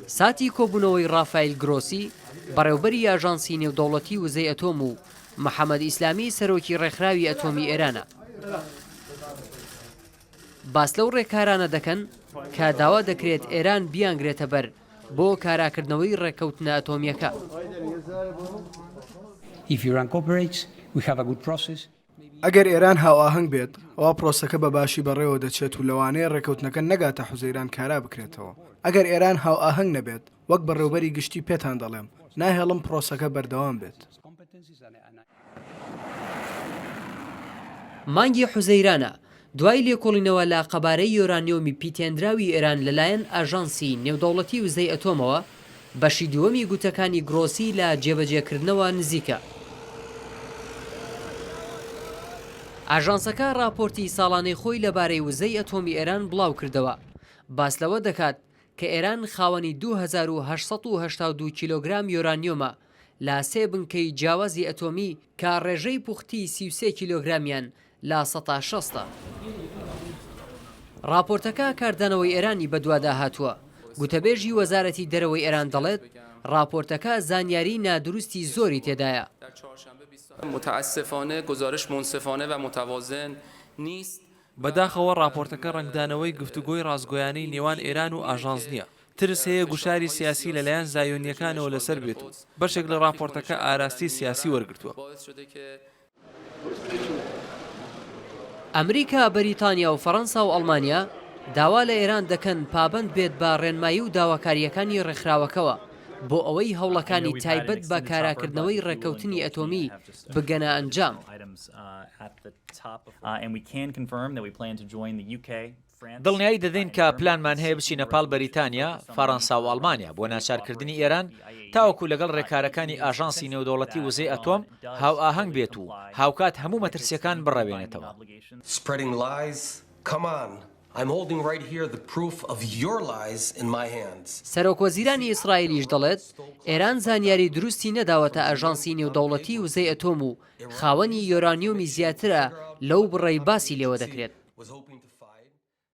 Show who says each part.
Speaker 1: ساتی کۆبوونەوەی ڕافایل گرۆسی، بەڕێوبەری ئاژانسی نێودەوڵەتی وزەی ئەتۆم و محەمەد ئیسلامی سەرۆکی ڕێکخراوی ئەتۆمی ئێرانە. باس لەو ڕێکارانە دەکەن کە داوا دەکرێت ئێران بیانگرێتە بەر بۆ کاراکردنەوەی ڕێککەوتنە ئەتۆمییەکە.
Speaker 2: ئەگەر ئێران هاوئاهەنگ بێت، ئەوا پرۆسەکە بە باشی بەڕێوە دەچێت و لەوانەیە ڕێککەوتنەکە نەگاتە حوزەیران کارا بکرێتەوە. ئەگەر ئێران هاوئاهەنگ نەبێت، وەک بەڕێوبەری گشتی پێتان دەڵێم، ناهێڵم پرۆسەکە بەردەوام بێت.
Speaker 1: مانگی حوزەیرانە، دوای لێکۆڵینەوە لە قەبارەی یۆرانیۆمی پیتێندراوی ئێران لەلایەن ئاژانسی نێودەوڵەتی وزەی ئەتۆمەوە، بەشی دووەمی گوتەکانی گرۆسی لە جێبەجێکردنەوە نزیکە. ئاژانسەکە ڕاپۆرتی ساڵانەی خۆی لەبارەی وزەی ئەتۆمی ئێران بڵاوکردەوە، باس لەوە دەکات کە ئێران خاوەنی 2882 کیلۆگرام یۆرانیۆمە لە سێ بنکەی جیاوازی ئەتۆمی کە ڕێژەی پوختی 33 کیلۆگرامیان لە سەتا شەستە. ڕاپۆرتەکە کاردانەوەی ئێرانی بەدوادا هاتووە، گوتەبێژی وەزارەتی دەرەوەی ئێران دەڵێت، ڕاپۆرتەکە زانیاریی نادروستی زۆری تێدایە.
Speaker 3: بەداخەوە ڕاپۆرتەکە ڕەنگدانەوەی گفتوگۆی ڕاستگۆیانەی نێوان ئێران و ئاژانس نییە. ترس هەیە گوشاری سیاسی لەلایەن زایۆنییەکانەوە لەسەر بێت و بەشێک لە ڕاپۆرتەکە ئاراستەی سیاسی وەرگرتووە.
Speaker 1: ئەمریکا، بەریتانیا و فەرەنسا و ئەڵمانیا داوا لە ئێران دەکەن پابەند بێت بە ڕێنمایی و داواکارییەکانی ڕێکخراوەکەوە بۆ ئەوەی هەوڵەکانی تایبەت بە کاراکردنەوەی ڕێککەوتنی ئەتۆمی بگەنە ئەنجام.
Speaker 4: دڵنیایی دەدەین کە پلانمان هەیە بچینە پاڵ بەریتانیا، فەرەنسا و ئەڵمانیا بۆ ناچارکردنی ئێران تاوەکو لەگەڵ رێکارەکانی ئاژانسی نێودەوڵەتی وزەی ئەتۆم هاوئاهەنگ بێت و هاوکات هەموو مەترسییەکان بڕەوێنێتەوە.
Speaker 1: سەرۆکوەزیرانی ئیسرائیلیش دەڵێت، ئێران زانیاری دروستی نەداوەتە ئاژانسی نێودەوڵەتی وزەی ئەتۆم و خاوەنی یۆرانیۆمی زیاترە لەو بڕەی باسی لێوە دەکرێت.